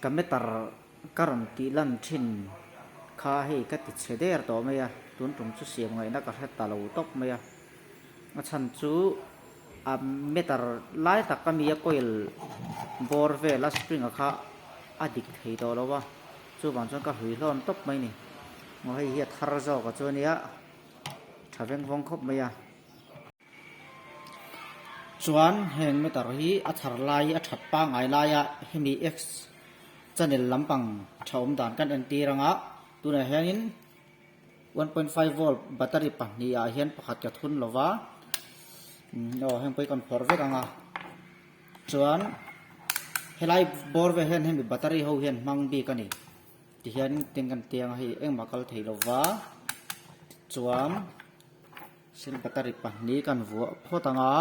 Ka meter ka rawn tih lan thin kha hei ka ti chhe der tawh mai a, tun tum chu siam ngaihna ka hre ta lo tawp mai a. A chhan chu a meter lai tak a mi a coil bawr vel a spring a kha a dik thei tawh lo a, chuvang chuan ka hlui hlawn tawp mai a ni. Aw hei hi a thar zawk a chu a nia, tha veng vawng khawp mai a. Chuan heng meter hi a thar lai a that pangngai laia hemi X channel lampang tha awm dan kan entir anga tunah hianin 1.5 volt battery pahnih ah hian pakhat ka thun lova aw heng pawh hi kan phawrh vek anga chuan helai bawr vel hian hemi battery ho hian hmang bik a ni tihian tin kan ti anga hei engmah kal thei lova chuan cell battery pahnih kan vuah phawt anga.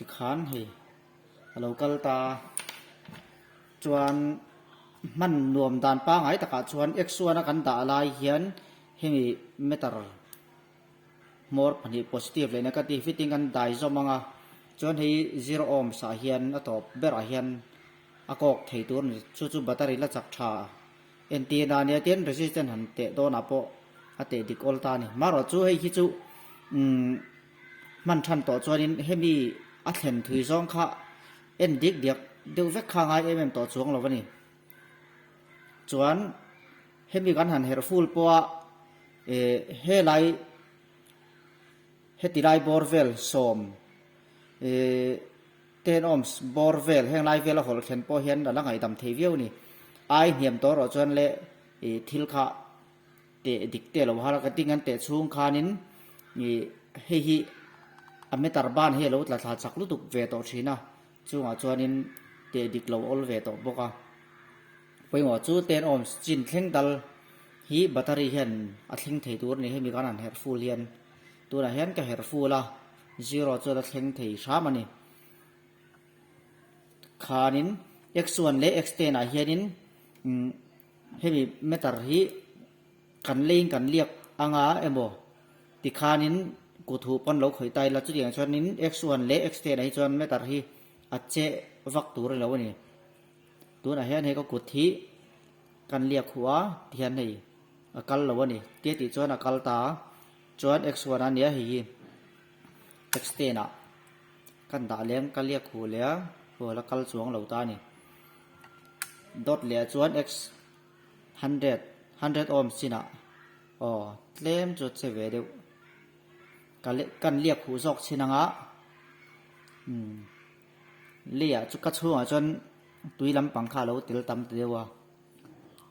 Tikhan hei a lo kal ta chuan hman nuam dan pangngai takah chuan x one a kan dah lai hian hemi meter hmawr pahnih positive leh negative hi tin kan dai zawm ang a chuan hei zero ohms ah hian a tawp berah hian a kawk thei tur a ni chu chu battery la chak tha. Entir a nia tin resistance han teh dawnah pawh a teh dik awl ta a ni. Marawh chu hei hi chu umm hman than tawh chuanin hemi a thlen thui zawng kha en dik diak deuh vek kha ngai em em tawh chuang lo a ni. Chuan hemi kan han herh full pawha eh helai heti lai bawr vel sawm eh Tenawms bawr vel heng lai vela hawlh thlen pawh hian a la ngaihdam thei viau a ni. Ai hniam tawh erawh chuan le ih thil kha teh dik teh lo har a ka ting an teh chhung khanin ih hei hi a meter ban hi a lo tla thla chak lutuk ve tawh thin a, chungah chuanin teh dik lo awl ve tawh bawk a. Pawimawh chu tenawms chin thleng dal hi battery hian a thleng thei tur a ni hemi kan han herh full hian tunah hian ka herh full a. Zero chuan a thleng thei hram a ni. Khanin x one leh x ten ah hianin hemi meter hi kan leiin kan liak anga emaw tikhanin kut huh pawn lo khawih ta ila chutiang chuanin x one leh x ten ah hi chuan meter hi a che vak tur a ni lo a ni. Tunah hian hei ka kut hi kan liak huh a tihian hei a kal lo a ni tia tih chuan a kal ta a. Chuan x one a nia hei hi x ten ah kan dah leng ka liak huh leh a hual a kal chuang lo ta a ni. Dot leh ah chuan x hundred hundred ohms chinah aw tlem chu a che ve deuh ka le kan liak huh zawk chin anga umm leiah chu ka chhungah chuan tui lampang kha a lo tel tam ta deuh a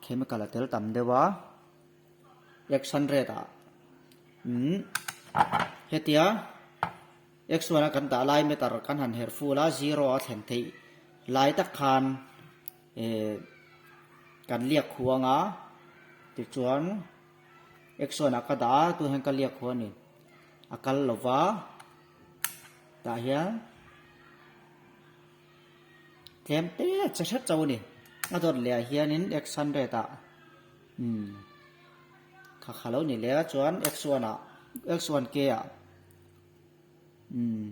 chemical a tel tam deuh a. X hundred ah umm hetia x one a kan dah lai meter kan han herh full a zero a thlen theih lai tak khan eh kan liak khuang a tichuan x one ah ka dah a tunah hian ka liak khuang a ni a kal lo va tah hian. Tlem te che hret chauh a ni. A dawt leh ah hianin x hundred ah umm kha kha lo ni leh a chuan x one ah x one k ah umm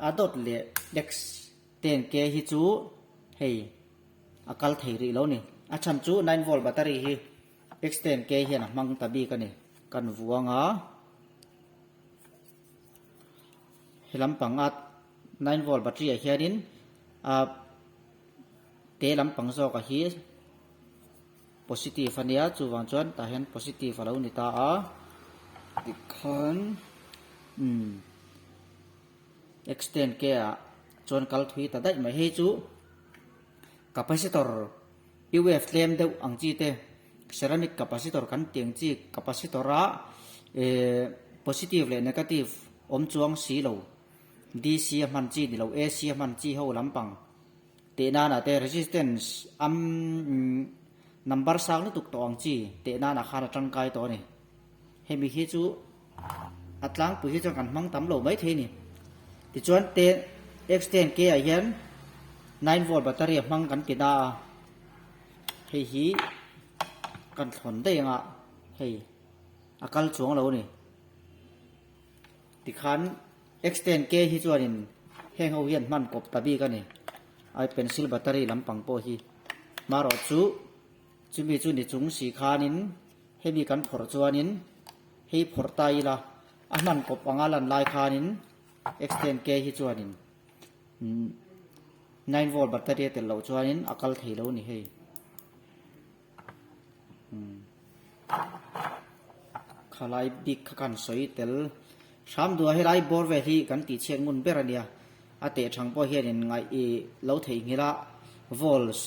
a dawt leh x ten k hi chu hei a kal thei rih lo ni. A chhan chu nine volt battery hi x ten k hian a hmang ta bik a ni. Kan vuang a. He lampang a nine volt battery ah hianin a te lampang zawk a hi positive a nia chuvang chuan tah hian positive a lo ni ta a tikhan umm extend ke ah chuan kal thui ta daih mai hei chu capacitor U_F tlem deuh ang chi te ceramic capacitor kan tih ang chi capacitor a ehh positive leh negative awm chuang si lo D_C a hman chi ni lo A_C a hman chi ho lampang teh nana te resistance am number sang lutuk tawh ang chi teh nana khan a tangkai tawh a ni hemi hi chu a tlangpui hi chuan kan hmang tam lo maithei a ni tichuan te x ten k ah hian nine volt battery a hmang kan ti na a hei hi kan thlawn daih ang a hei a kal chuang lo a ni. Tikhan X10 K hi chuanin heng ho hian hman kawp ta bik a ni. Ai pencil battery lampang pawh hi. Marawh chu chumi chu ni chung si khanin hemi kan phawrh chuanin hei phawrh ta ila a hman kawp anga lan lai khanin X10 K hi chuanin 9 volt battery a tel loh chuanin a kal thei lo a ni hei. Khalai bik kha kan sawi tel hram duh a, helai bawr vel hi kan tih chhiat ngun ber a nia, a teh thang pawh hianin ngaih ih lo theihnghilh a volts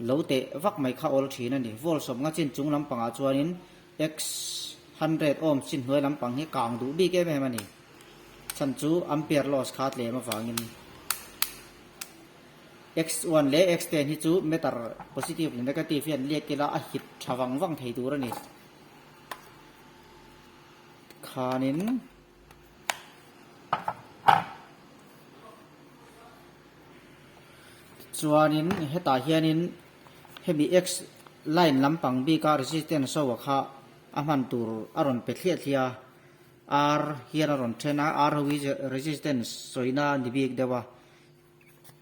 lo teh vak mai kha awl thin a ni. Volts awm nga chin chung lampangah chuanin x hundred awm chin hnuai lampang hi kang duh bik em em a ni, chhan chu ampere loss kha tlem avangin. X one leh X ten hi chu meter positive leh negative hian liak ila a hip tha vang vang thei tur a ni. Khanin chuanin hetah hianin hemi X line lampang bika resistance ho a kha a hman tur a rawn pe thliah thliah a, R hian a rawn then a, R ho hi resistance sawina a ni bik deuh a.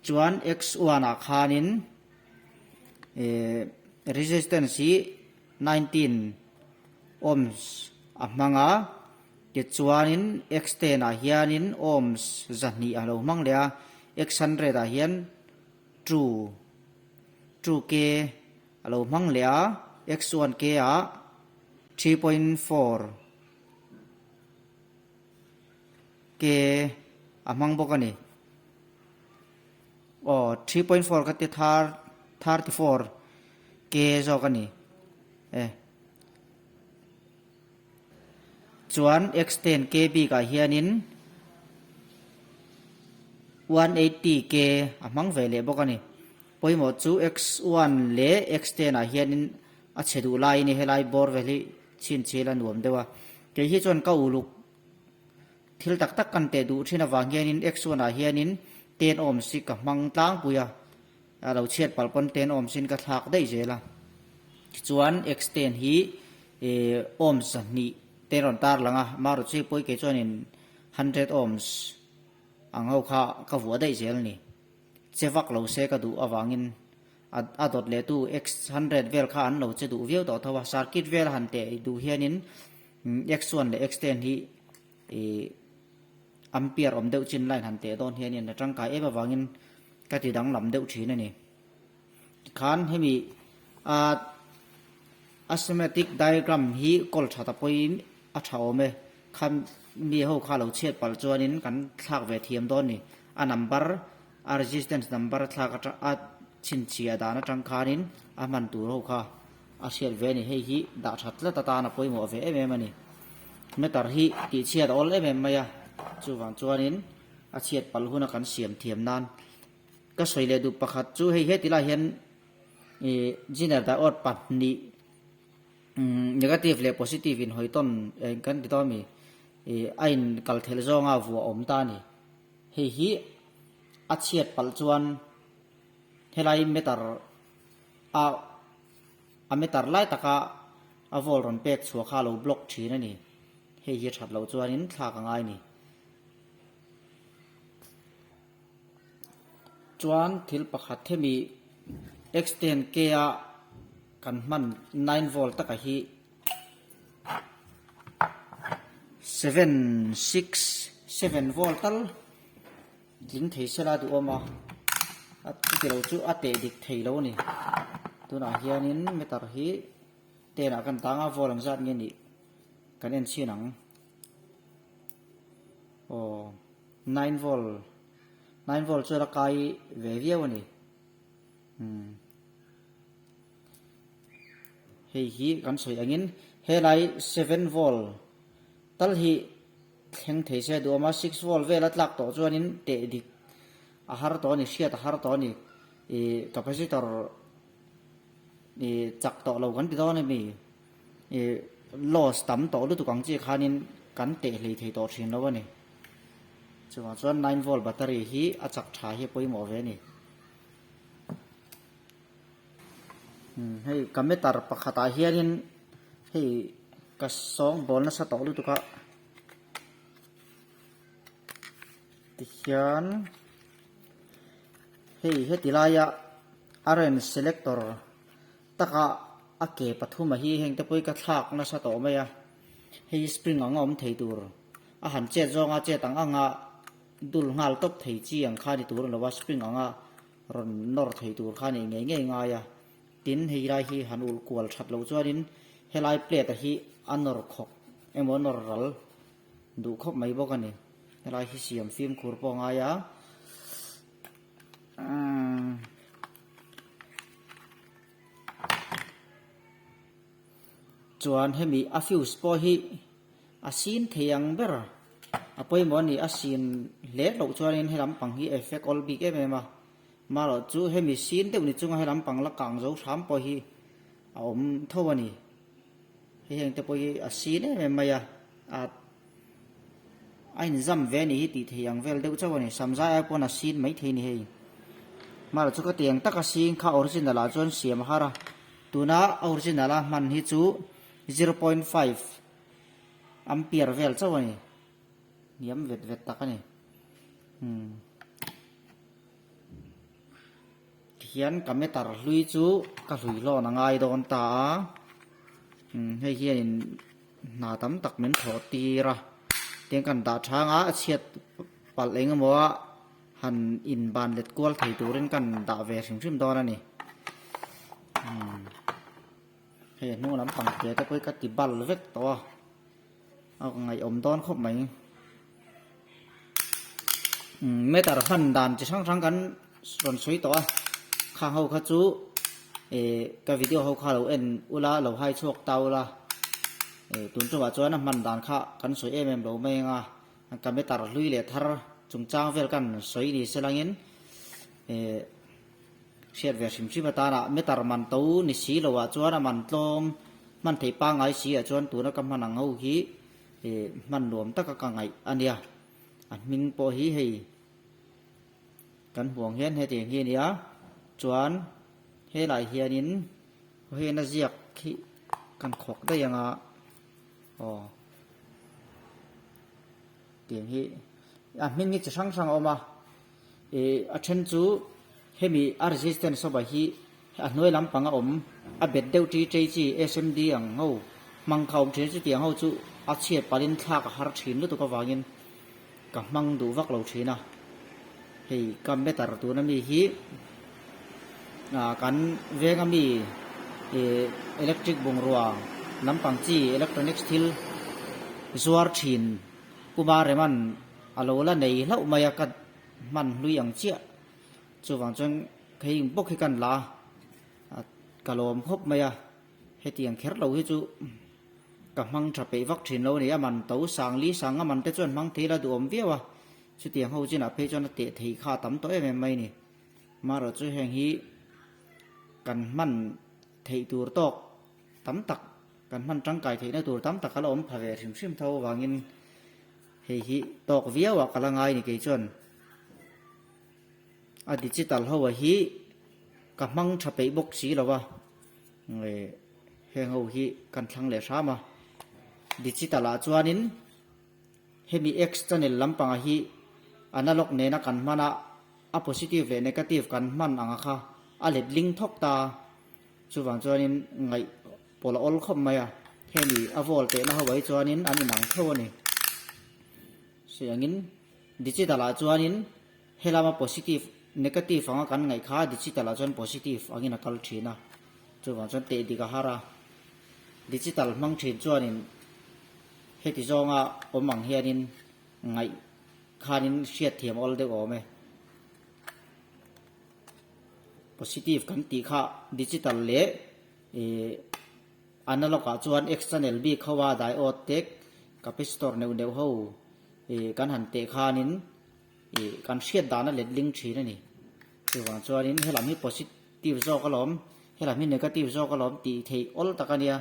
Chuan X one ah khanin eh resistance hi 19 ohms a hmang a, tichuanin X 10 ah hianin ohms 200 a lo hmang leh a, X 100 ah hian two two K a lo hmang leh a, X one K ah 3.4 K a hmang bawk a ni. Aw, 3.4 ka ti thar 34 K zawk a ni. E. Chuan X10 K bikah hianin 180 K a hmang ve leh bawk a ni. Pawimawh chu X1 leh X10 ah hianin a chhe duh laiin helai bawr vel hi chhinchhil a nuam deuh a. Kei hi chuan ka uluk Thil tak tak kan teh duh thin avang hianin X1 ah hianin 10 ohms hi ka hmang tlangpui a, a lo chhiat palh pawn 10 ohms in ka thlak daih zel a. Tichuan X10 hi ohms 2 te rawn tar lang a, amaherawhchu hei pawi kei chuanin 100 ohms ang ho kha ka vuah daih zel a ni. Che vak lo se ka duh avangin a dawt leh tu X100 vel kha an lo che duh viau tawh tho a, circuit vel a han teh duh hianin X1 leh X10 hi ih ampere awm deuh chin line han teh dawn hianin a tangkai em avangin ka ti danglam deuh thin a ni. Tikhan hemi a a schematic diagram hi kawl that a pawiin a tha awm e. Kha mi ho kha lo chhiat palh chuanin kan thlak ve thiam dawn ni. A number a resistance number thlak atang a chhinchhiah dan atang khanin a hman tur ho kha A hriat ve a ni, hei hi dah that tlat atan a pawimawh ve em em a ni. Meter hi tih chhiat a awl em em mai a, chuvang chuanin a chhiat palh huna kan siam thiam nan ka sawi leh duh pakhat chu hei heti lai hian ih Zener diode pahnih negative leh positive inhawi tawn eng kan ti dawn mi ih a inkal thelh zawnga vuah awm ta a ni. Hei hi a chhiat palh chuan helai meter A a meter lai taka a vawl rawn pek chhuah kha a lo block thin a ni. Hei hi a that loh chuanin thlak a ngai a ni. Chuan thil pakhat hemi extend K a kan hman 9 volt taka hi 7 6 7 volt tal Tling thei sela duhawm a, a chuti lo chu a teh dik thei lo a ni. Tunah hianin meter hi ten ah kan tang a, vawl ang zat nge nih kan en chhin ang. Aw, nine vawl, nine vawl chuan a kai ve viau a ni. Umm. Hei hi kan sawi angin helai seven vawl tal hi Thleng thei se duhawm a, six volt vel a tlak tawh chuanin teh dik a har tawh a ni, hriat a har tawh a ni. Ih capacitor ih chak tawh lo kan ti dawn emi ih loss tam tawh lutuk ang chi khanin kan teh hlei thei tawh thin lo a ni. Chuvang chuan nine volt battery hi a chak tha hi a pawimawh ve a ni. Hei ka meter pakhatah hianin hei ka sawng bawl nasa tawh lutuk a. Tihian hei heti laia a rain selector taka a ke pathuma hi heng te pawh hi ka thlak nasa tawh mai a, hei spring ang a awm thei tur a han chet zawnga chet ang anga dul nghal tawp thei chi ang kha ni tur a ni lo a, spring anga rawn nawr thei tur kha a nih ngei ngei ngai a. Tin, hei lai hi han ulh kual that loh chuanin helai plate a hi a nawr khawk emaw a nawr ral duh khawp mai bawk a ni. Helai hi siam fimkhur pawh a ngai a. Chuan hemi a fuse pawh hi a sin thei ang ber a pawimawh a ni. A sin hle loh chuanin he lampang hi a effect awl bik em em a. Marawh chu hemi sin deuh ni chunga he lampang la kang zo hram pawh hi a awm tho a ni. Hei heng te pawh hi a sin em em mai a, a a inzam ve a nih hi tih thei ang vel deuh chauh a ni. Samzai ai pawn a sin mai thei a ni hei. Marawh chu ka tiang taka sin kha original ah chuan siam a har a, tuna original a hman hi chu 0.5 ampere vel chauh a ni. Hniam vet vet tak a ni. Umm. Tihian ka meter hlui chu ka hlui hlawn a ngai dawn ta a, umm hei hianin hna tam tak min thawh tir a, tiang kan dah chang a, a chhiat palh eng emaw a han in ban let kual thei turin kan dah ve hrim hrim dawn a ni. Umm hei a hnung lampang te te pawh hi ka ti bal vek tawh a. A ngaihawm dawn khawp mai. Meter hman dan chi hrang hrang kan rawn sawi tawh a, khang ho kha chu eh ka video ho kha lo en ula lo hai chhuak ta ula eh tun tumah chuan a hman dan kha kan sawi em em lo mai ang a, ka meter hlui leh thar chungchang vel kan sawi ni se langin eh Hriat ve hrim hrim atana meter man to ni si lo ah chuan a man tlawm hman theih pangngai si ah chuan tuna ka hman ang ho hi eh hman nuam taka ka ngaih a nia. A hming pawh hi hei kan hmuh ang hian hetiang hi a nia chuan helai hianin hena ziak hi kan khawk daih ang a aw tiang hi a hming hi chi hrang hrang a awm a. Ih a then chu hemi a resistance ho hi a hnuai lampang a awm a bet deuh ṭi ṭei chi SMD ang ho hmang kha a awm ṭhin a chutiang ho chu a chhiat palhin thlak a har ṭhin lutuk avangin ka hmang duh vak lo ṭhin a hei ka meter tuna mi hi ah kan venga mi ih electric bungrua lampang chi electronics thil zuar ṭhin Puma Reman A lo la nei hlauh mai a, ka hman hlui ang chiah. Chuvang chuan hei bawk hi kan la a, ka lawm khawp mai a. Hetiang kher lo hi chu ka hmang tha peih vak thin lo a ni. A man to sang li sang a man te chuan hmang thei la duhawm viau a. Chutiang ho chinah phei chuan a teh thei kha a tam tawh em em mai a ni. Marawh chu heng hi kan hman theih tur tawk tam tak, kan hman tangkai theihna tur tam tak a la awm pha ve hrim hrim tho avangin Hei hi tawk viau ah ka la ngai ni kei chuan a digital ho ah hi ka hmang tha peih bawk si lo a heng ho hi kan thlang leh hram a digital ah chuanin hemi x channel lampang ah hi analog nena kan hman a a positive leh negative kan hman ang a kha a let ling thawk ta chuvang chuanin ngaih Pawl a awl khawp mai a, hemi a vawl tehna ho ai chuanin an inang tho a ni. Sawiangin digital ah chuanin helama positive, negative anga kan ngaih kha digital ah chuan positive angin a kal thin a, chuvang chuan teh dik a har a. Digital hmang thin chuanin heti zawnga awm ang hianin ngaih khanin hriatthiam awl deuh a awm e. Positive kan tih kha digital leh Ih analog ah chuan X channel bik ho a diode te capacitor neuh neuh ho ih kan han teh khanin ih kan hriat dan a let ling thin a ni. Chuvang chuanin helam hi positive zawk alawm helam hi negative zawk alawm tih theih awl tak a nia.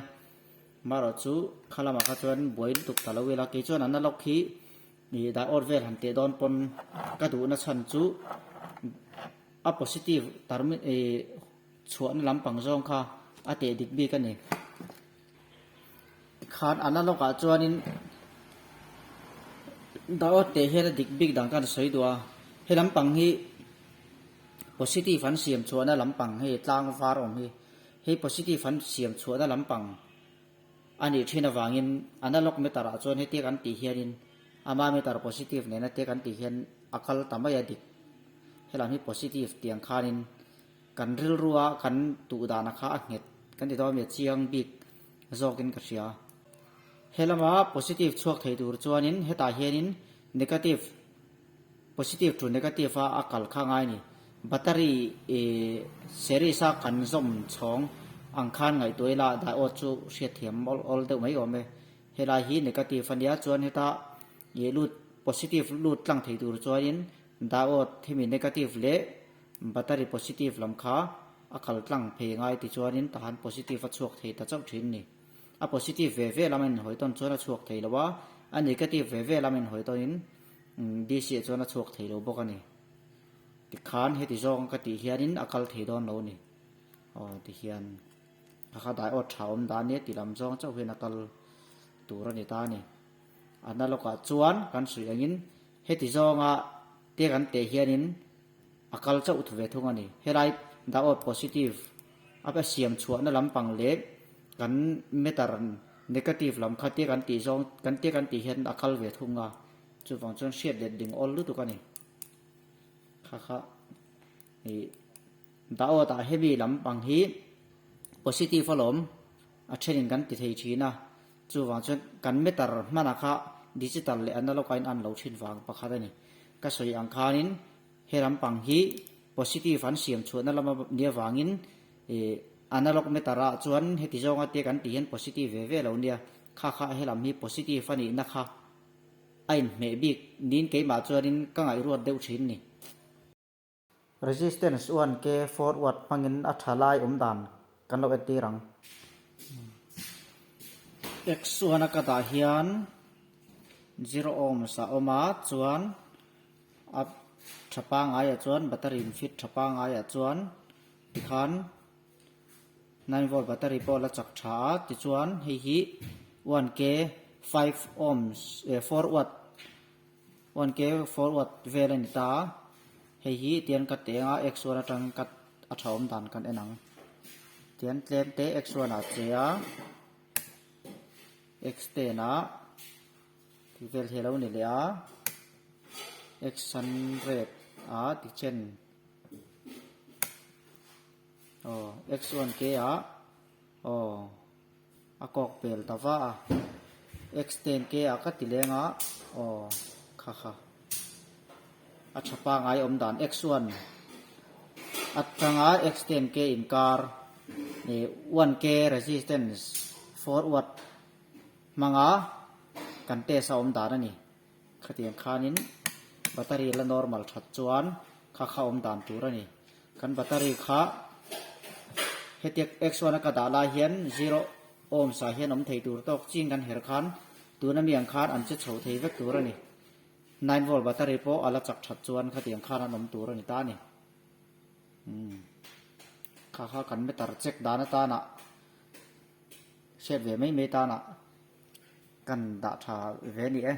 Marawh chu kha lamah kha chuan buai lutuk ta lo ila kei chuan analog hi ih diode vel han teh dawn pawn ka duhna chhan chu a positive termi ih Chhuahna lampang zawng kha a teh dik bik a ni. Tikhan analog ah chuanin Diode teh hian a dik bik dan khan a sawi duh a, he lampang hi positive an siam chhuahna lampang hei tlang var awm hi, hei positive an siam chhuahna lampang a nih thin avangin analog meter ah chuan hetia kan tih hianin ama meter positive nena te kan tih hian a kal ta mai a dik. Helam hi positive tiang khanin kan rilrua kan tuh dana kha a nghet kan ti dawn a mi a chiang bik zawkin ka hria. He lama positive chhuak thei tur chuanin hetah hianin negative, positive to negative a a kal kha ngai a ni. Battery series a kan zawm chhawng ang khan ngaihtuah ila diode chu hriatthiam awl awl deuh mai awm e. Helai hi negative a nia chuan heta ih lut positive lut tlang thei tur chuanin diode hemi negative leh battery positive lam kha a kal tlang phei ngai tichuanin tahan positive a chhuak thei ta chauh thin a ni. A positive ve ve lam a inhawi tawn chuan a chhuak thei lo a, a negative ve ve lam a inhawi tawnin DC ah chuan a chhuak thei lo bawk a ni. Tikhan heti zawng ka tih hianin a kal thei dawn lo a ni. Aw tihian a kha diode tha awm dan nia ti lam zawng chauh hian a kal tur a ni ta a ni. Analog ah chuan kan sawi angin heti zawnga te kan teh hianin a kal chauh thu ve thung a ni. Helai diode positive a siam chhuahna lampang leh kan meter negative lam kha te kan tih zawng kan te kan tih hian a kal ve thung a, chuvang chuan hriat let ding awl lutuk a ni. Kha kha ih diode ah hemi lampang hi positive alawm a thenin kan ti thei thin a, chuvang chuan kan meter hmanah kha digital leh analog a in an lo thin vang pakhat a ni. Ka sawi ang khanin He lampang hi positive an siam chhuahna lama nia vangin ih analog meter ah chuan heti zawnga te kan tih hian positive ve ve lo nia, kha kha he lam hi positive a nihna kha a inhmeh bik niin keimah chuanin ka ngaihruat deuh thin ni. Resistance 1K forward hmangin a tha lai awm dan kan lo entir ang. X1 a ka dah hian zero ohms a awm a chuan A tha pangaiah chuan battery in fit tha pangaiah chuan tikhan 9 volt battery pawh la chak tha a tichuan hei hi 1K 5 ohms eh 4 watt 1K 4 watt vel a ni ta a hei hi tian ka teng a x1 atang ka a tha awm dan kan en ang tian tlem te x1 ah che a x10 ah. Tih vel hi a lo ni leh a, x100 a ti chen aw x1 k a aw a kawk pel ta va a, x10 k a ka ti leng a aw kha kha a tha pangai awm dan x1 atanga x10 k inkar ih 1k resistance forward. Hmanga kan test a awm dan a ni. Khatiang khanin battery la normal that chuan kha kha awm dan tur a ni. Kan battery kha hetiang x1 a ka dah lai hian zero ohms ah hian awm thei tur tawk ching kan her khan tuna mi ang khan an che chho thei vek tur a ni. Nine volt battery pawh a la chak that chuan khatiang khan an awm tur a ni ta a ni. Umm kha kha kan meter check dan atana. Hriat ve mai mai tanah kan dah tha ve a ni e.